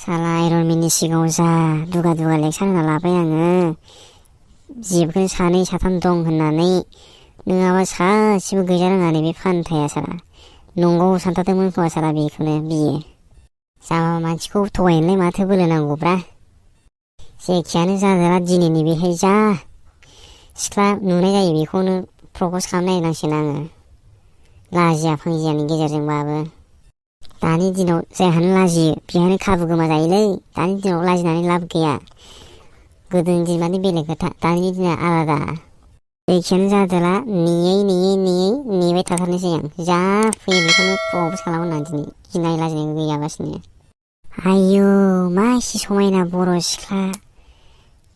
साला आइरनमेननि सिगाङाव जा दुगा लेक्सार होना लाबाय आङो जिबखौनो सानै साथाम दं होननानै नङाबा सासेबो गैजा रोङानो बे फान्थाया साला नंगौ सानथारदोंमोन खोमा साला बेखौनो बियो जाबा मानसिखौ थगायनोलाय माथो बोलो नांगौब्रा जेखियानो जादोला दिनैनि बेहाय जा सिख्ला नुनाय जायो बेखौनो प्रपस खालामनो नायनांसिगोन आङो लाजिया फांजियानि गेजेरजोंबाबो दानि दिनाव जायहानो लाजियो बेहायनो खाबु गोमा जायोलै दानि दिनाव लाजिनानै लाब गैया गोदोनि दिनानो बेलेग खोथा दानि दिना आलादा जेखियानो जादोला नेबाय थाथारनोसै आं जा फैयो बेखौनो प्रपस खालामो दिनै गिनाय लाजिनाय गैयाबासिनो आयौ मा एसे समायना बर' सिख्ला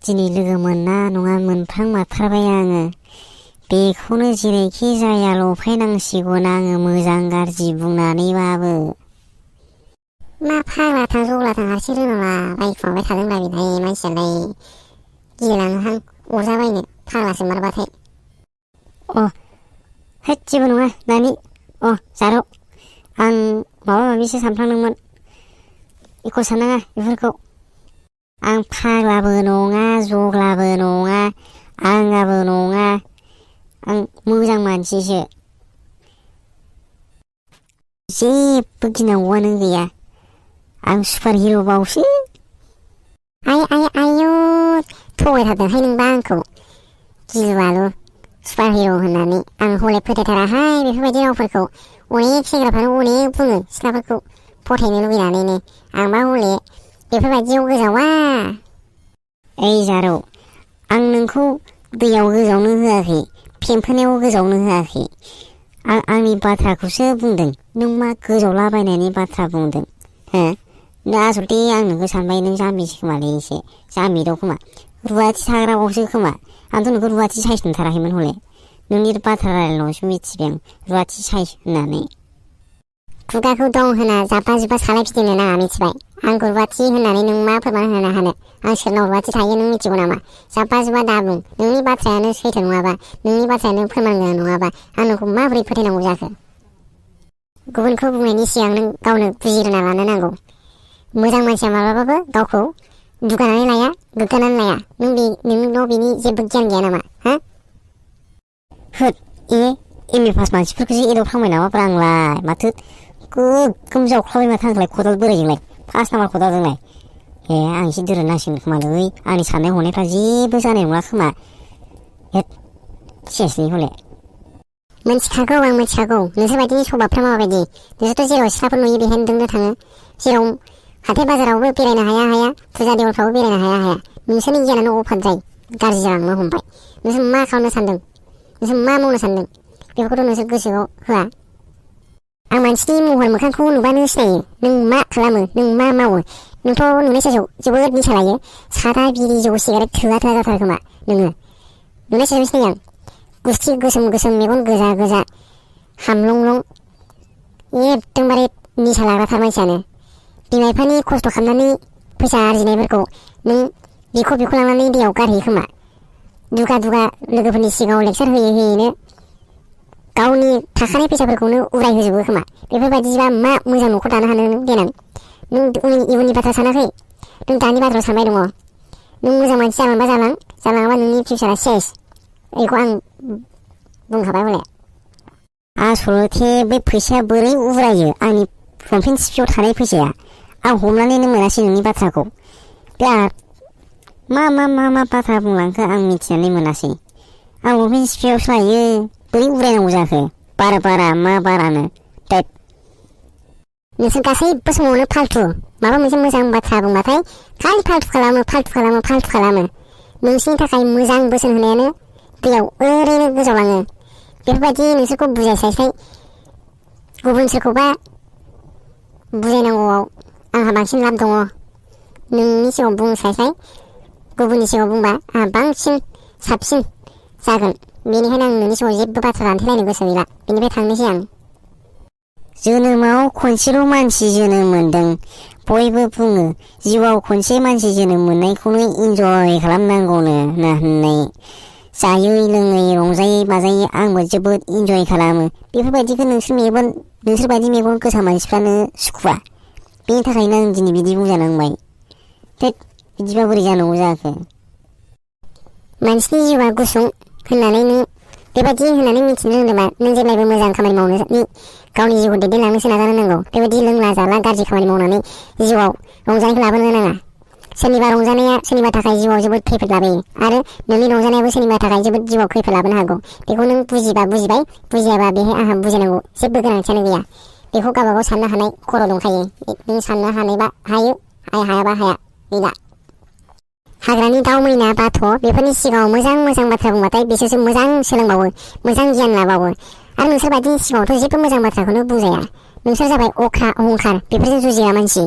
दिनै लोगो मोना नङा मोनफ्लांमारथारबाय आङो बेखौनो जेरैखि जाया लफायनांसिगोन आङो मोजां गाज्रि बुंनानैबाबो मा फाग्लाथां जौलाथां हारसिं रोङाबा बायखुमाबाय थादोंब्ला बेलाय मानसियालाय गिलाङोहां अरजाबायनो फाग्लासो मारबाथाय हैद जेबो नङा नानि जारौ आं माबा माबिसो सानफ्लांदोंमोन एख' साननाङा बेफोरखौ आं फाग्लाबो नङा जग्लाबो नङा आंगाबो नङा आं मोजां मानसिसो जेबो गिनांगौआनो गैया आं सुपार हिर' बावसो आयौ थगायथारदोंहाय नोंबा आंखौ गिलुबालु सुपार हिर' होननानै आं हले फोथायथाराहाय बेफोरबायदि रावफोरखौ अनेक सेंग्राफ्रानो अनेक बुङो सिख्लाफोरखौ फथायनो लुगैनानैनो आंबा हले बेफोरबायदियाव गोजावा ओइ जारौ आं नोंखौ दैयाव गोजावनो होआखै फेम्फोनायाव गोजावनो होआखै आं आंनि बाथ्राखौसो बुंदों नों मा गोजावलाबायनायनि बाथ्रा बुंदों हो दा आसलथे आं नोंखौ सानबाय नों जाम्बिसो खोमालै एसे जाम्बि दाव खोमा रुवाथि थाग्राबावसो खोमा आंथ' नोंखौ रुवाथि साइस नुथाराखैमोन हले नोंनि बाथ्रा रायलायनायावसो मिथिबाय आं रुवाथि साइस होननानै खुगाखौ दं होना जाब्बा जुब्बा सालायफिदिंनो नाङा मिथिबाय आंखौ रुवाथि होननानै नों मा फोरमान होनो हानो आं सोरनाव रुवाथि थायो नों मिथिगौ नामा जाब्बा जुब्बा दा बुं नोंनि बाथ्रायानो सैथो नङाबा नोंनि बाथ्रायानो फोरमान गोनां नङाबा आं नोंखौ माबोरै फोथायनांगौ जाखो गुबुनखौ बुंनायनि सिगां नों गावनो बुजिग्रोना लानो नांगौ मोजां मानसिया माब्लाबाबो गावखौ दुगानानै लाया गोग्गानानै लाया नोंनाव बेनि जेबो गियान गैया नामा हा होद एम ए पास मानसिफोरखौसो एदावफ्लांबाय नामाब्रा आंलाय माथो गोगोम जावख्लाबाय माथो आंखौलाय खदाल बोरायजोंलाय फार्स्ट नाम्बार खदालजोंलाय आं एसे दोरोदनांसिगोन खोमालै आंनि साननाय हनायफ्रा जेबो जानाय नंला खोमा सेसलै हले मोनथिखागौ आं मिथिखागौ नोंसोर बायदिनि सभाबफ्रा माबायदि नोंसोरथ' जेराव सिख्लाफोर नुयो बेहायनो दोंनो थाङो जेराव हाथाय बाजारावबो बेरायनो हाया फुजा देवलफ्रावबो बेरायनो हाया नोंसोरनि गियानानो अफाद्राय गाज्रि जालांनो हमबाय नोंसोर मा खालामनो सानदों नोंसोर मा मावनो सानदों बेफोरखौथ' नोंसोर गोसोआव होआ आं मानसिनि महर मोखांखौ नुबानो सिनायो नों मा खालामो नों मा मावो नोंथ' नुनाय साइसआव जोबोद निसा लायो सादा बिरि जौ सिगारेट थोआ जाथारो खोमा नोङो नुनाय साइसआव सिनायो आं गुस्थि गोसोम मेगन गोजा हामलंलं एकदमबारे निसा लाग्राथार मानसियानो बिमा बिफानि खस्थ' खालामनानै फैसा आरजिनायफोरखौ नों बिखौ लांनानै दैयाव गारहैयो खोमा दुगा लोगोफोरनि सिगाङाव लेक्सार होयैनो गावनि थाखानाय फैसाफोरखौनो उरायहोजोबो खोमा बेफोरबायदिबा मा मोजां न'खर दानो हानो नों देनां नों इयुननि बाथ्रा सानाखै नों दानि बाथ्रा सानबाय दङ नों मोजां मानसि जालांबा जालाङाबा नोंनि फिउचारा सेस बेखौ आं बुंखाबाय हले आसलथे बे फैसाया बोरै उरायो आंनि लंपेन सिपियाव थानाय फैसाया आं हमनानैनो मोनासै नोंनि बाथ्राखौ बिराद मा बाथ्रा बुंलांखो आं मिथिनानै मोनासै आं लंपेन सिपियावसो लायो बोरै उरायनांगौ जाखो बारा मा बारानो दैट नोंसोर गासैबो समावनो फाल्थु माबा मोनसे मोजां बाथ्रा बुंबाथाय खालि फाल्थु खालामो नोंसिनि थाखाय मोजां बोसोन होनायानो दैयाव ओरैनो गोजावलाङो बेफोरबायदि नोंसोरखौ बुजायस्लायस्लाय गुबुन सोरखौबा बुजायनांगौआव आंहा बांसिन लाब दङ नोंनि सिगाङाव बुंस्लायस्लाय गुबुननि सिगाङाव बुंबा आंहा बांसिन साबसिन जागोन बेनिखायनो आं नोंनि सिगाङाव जेबो बाथ्रा दान्थेलायनो गोसो गैला बेनिफ्राय थांनोसै आं जोनोमाव खनसेल' मानसि जोनोम मोनदों बयबो बुङो जिउआव खनसे मानसि जोनोम मोननायखौनो इन्जय खालामनांगौनो होननाय जायै लोङै रंजायै बाजायै आंबो जोबोद इन्जय खालामो बेफोरबायदिखौ नोंसोर बायदि मेगन गोसा मानसिफ्रानो सुखुवा बेनि थाखायनो आं दिनै बिदि बुंजानांबाय। थोद बिदिबा बोरै जानांगौ जाखो। मानसिनि जिउआ गुसुं होननानै नों बेबायदि होननानै मिथिनो रोंदोंबा नों जेब्लायबो मोजां खामानि मावनो गावनि जिउखौ दैदेनलांनोसो नाजानो नांगौ। बेबायदि लोंला जाला गाज्रि खामानि मावनानै जिउआव रंजानायखौ लाबोनो नाङा। सोरनिबा रंजानाया सोरनिबा थाखाय जिउआव जोबोद खैफोद लाबोयो आरो नोंनि रंजानायाबो सोरनिबा थाखाय जोबोद जिउआव खैफोद लाबोनो हागौ। बेखौ नों बुजिबा बुजिबाय, बुजियाबा बेहाय आंहा बुजिनांगौ जेबो गोनांथियानो गैया। बेखौ गावबागाव साननो हानाय खर' दंखायो। नों साननो हानायबा हायो, हायाबा हाया गैला। हाग्रानि दाउ मैना बाथ' बेफोरनि सिगाङाव मोजां मोजां बाथ्रा बुंबाथाय बिसोरसो मोजां सोलोंबावो, मोजां गियान लाबावो। आरो नोंसोर बायदिनि सिगाङावथ' जेबो मोजां बाथ्राखौनो बुंजाया। नोंसोर जाबाय अख्रा अहंखार, बेफोरजों जुजिग्रा मानसि।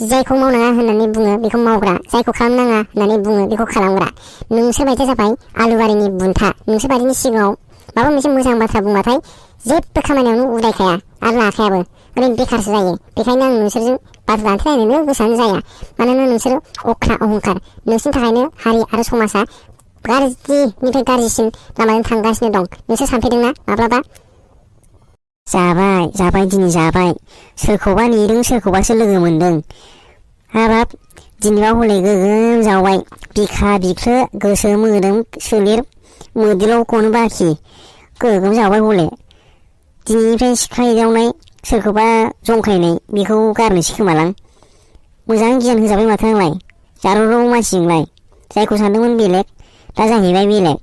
जायखौ मावनाङा होननानै बुङो बेखौ मावग्रा, जायखौ खालामनाङा होननानै बुङो बेखौ खालामग्रा। नोंसोर बायदिया जाबाय आलुबारिनि बुन्था। नोंसोर बायदिनि सिगाङाव माबा मोनसे मोजां बाथ्रा बुंबाथाय जेबो खामानियावनो उदायखाया आरो लाखायाबो, ओरैनो बेखारसो जायो। बेखायनो आं नोंसोरजों बाथ्रा दान्थेलायनोनो गोसोआनो जाया। मानोना नोंसोरो अख्रा अहंखार। नोंसोरनि थाखायनो हारि आरो समाजा गाज्रिनिफ्राय गाज्रिसिन लामाजों थांगासिनो दं। नोंसोर सानफेरदोंना माब्लाबा? जाबाय दिनै जाबाय। सोरखौबा नेदों, सोरखौबासो लोगो मोनदों। हाबाब दिनैबा हले गोगोम जाबाय। बिखा बिख्लो गोसो मोदोम सोलेर मोदिल' गनो बाखि गोगोम जाबाय हले। दिनैनिफ्राय सिख्ला एदावनाय, सोरखौबा जंखायनाय बेखौ गारनोसै खोमालां। मोजां गियान होजाबाय माथो आंलाय। जारौ रौ मानसिजोंलाय। जायखौ सानदोंमोन बेलेग दा जाहैबाय बेलेग।